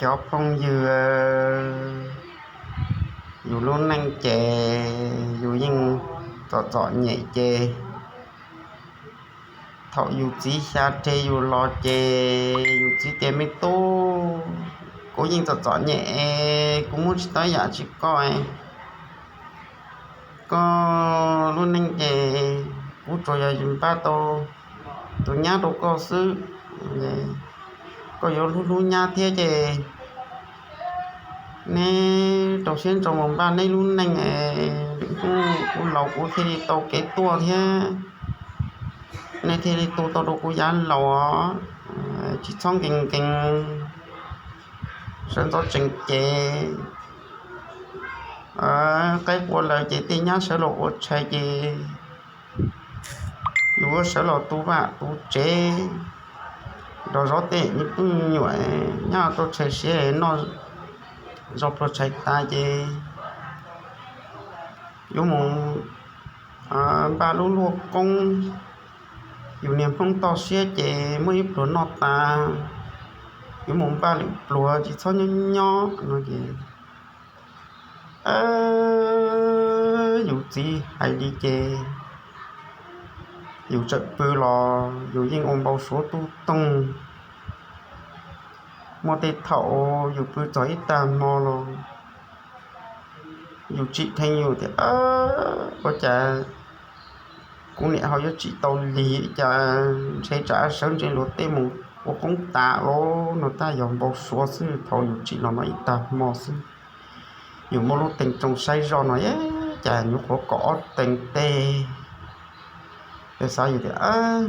Cov phooj ywg, yus lub neej ces yus yeej txom txom nyem ces thaum yus txiv xya rhe yus los ces yus txiv tias, me tub, kuv yeej txom txom nyem es kuv muab tsis tau yam tsis koj, koj lub neej ces kuv tsuas yog npaj tau tus nyab rau koj xwb. Koj yuav hlub hlub nyab thiab ces neb rau siab ntso mus npaj neb lub neej es lwm hnub kuv laus kuv thiaj li tau kev tuaj thiab neb thiaj li tu tau rau kuv yav laus. Tsis txhob nkees nkees, sawv ntxov tsees ces qaib qua lawm ces tej nyab sawv los ua tshais ces yus sawv los tu vaj tu tsev, nrog zov tej me tub me nyuam, nyab tau tshais siav noj zog pluag tshais tas ces yuav mus npaj lub luaj koob. Yus niag Hmoob toj siab ces muaj ib pluag noj tas, yuav mus npaj lwm pluag tsis txhob nyob nyob no ces yus txiv hais li ces yus txawm pw los yus yeej ua npau suav tub toog. Muaj tej thaum yus pw txog ib tag hmo los yus tsim dheev yus tias, ua cas kuv niam ho yuav tsim tau lig, cas ntshe tsam sawv ntse luag tej mus ua koob tas los no, tab yog npau suav xwb. Thaum yus tsim los no ib tag hmo xwb, yus muab lub tees tsoo saib zoj no, cas nyuam qhuav kom ob tees tej. Yus xav yus tias,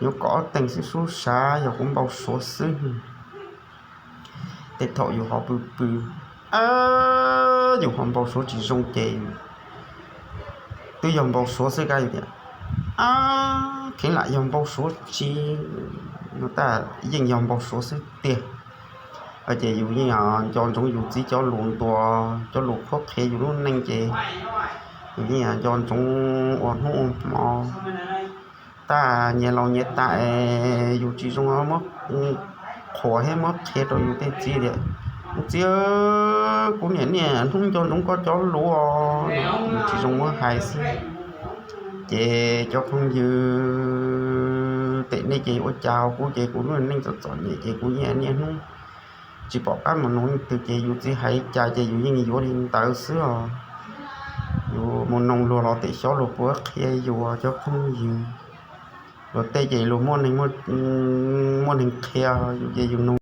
nyuam kom ob tees xwb sub sav yog kuv npau suav xwb. Tej thaum yus ho pw pw, yus ho npau suav tsis zoo ces twb yog npau suav xwb, kab yus tias, kheev lam yog npau suav tsis, no tab yeej yog npau suav xwb tiag. Ces yus yeej nco ntsoov yus txiv cov lus ntuas, cov lus qhuab qhia yus lub neej ces yus yeej nco ntsoov ua hnub ua hmo. Tab nyias laus nyias tas es yus tsis zoo muab qhuas thiab muab qhia rau yus tej txiv tias, txiv, kuv niam niaj hnub nco ntsoov koj cov lus, yus tsis zoo muab hais xwb. Ces cov phooj ywg, tej nej ces ua cas kuv ces kuv lub neej txom txom nyem ces kuv yeej niaj hnub tsis pom qab mus noog leej twg ces yus txiv hais li cas ces yus yeej yuav li ntawd xwb os. Yus mus noog luag los tej xyov luag puas qhia yus, cov phooj ywg. Luag tej ces luag muaj neeg, muaj neeg qhia, yus ces yus noog